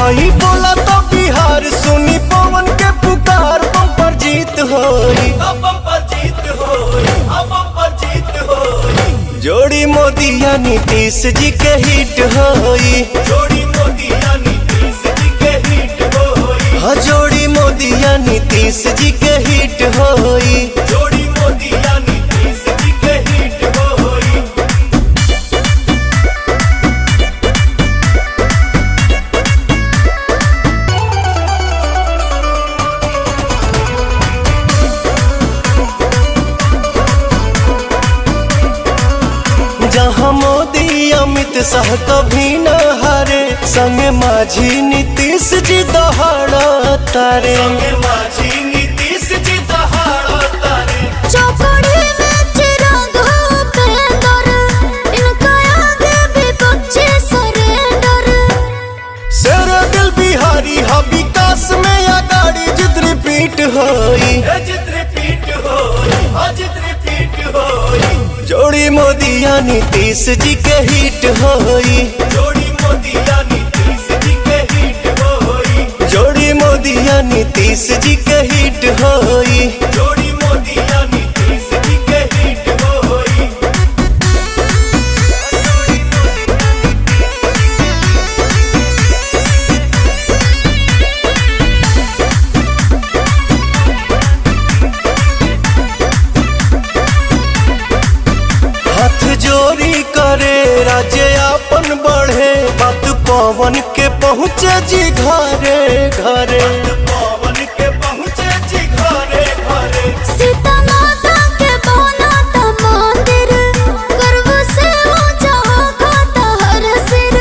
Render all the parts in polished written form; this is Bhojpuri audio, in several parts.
हई बोला तो बिहार सुनी पवन के पुकार, बम्पर जीत होई, बम्पर जीत होई, बम्पर जीत होई। जोड़ी मोदी या नीतीश जी के हिट होई। जोड़ी मोदी या नीतीश जी के हिट होई। हाँ, जोड़ी मोदी या नीतीश जी के हिट होई। जोड़ी मोदी या नीतीश जी के हिट होई। जहाँ मोदी अमित शाह कभी न हारे, संग माझी नीतीश जी दहाड़ा तारे। संगे माझी नीतीश जी दहाड़ा तारे। चौकड़ी में चिराग हो पेंदर, इनका आगे विपक्षी सरेंडर। शेर दिल बिहारी हा विकास में अगाड़ी, जित रिपीट होई। हे जित रिपीट होई, हा जित रिपीट होई। जोड़ी मोदी या नीतीश जी के हिट होई। जोड़ी मोदी या नीतीश जी के हिट होई। जोड़ी मोदी या नीतीश जी के हिट होई। जोड़ी मोदी या नीतीश जी के हिट होई। हाथ जोड़ी करे राज्य अपन बढ़े, बात पवन के पहुँचे जी घरे घरे। पवन के पहुँचे जी घरे घरे। सीता माता के बनाता मंदिर, गर्व से ऊंचा होता हर सिर।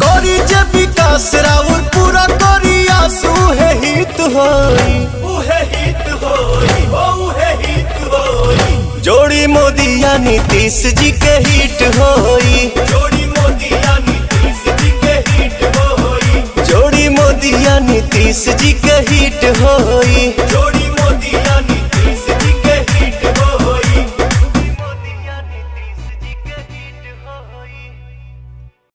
करी जे विकास राउर पूरा करी आसू है हित होई। उहे हित होई, ओ उहे हित होई। जोड़ी मोदी या नीतीश जी के हिट होई। जोड़ी मोदी या नीतीश जी के हिट होई। जोड़ी मोदी या नीतीश जी के हिट होई।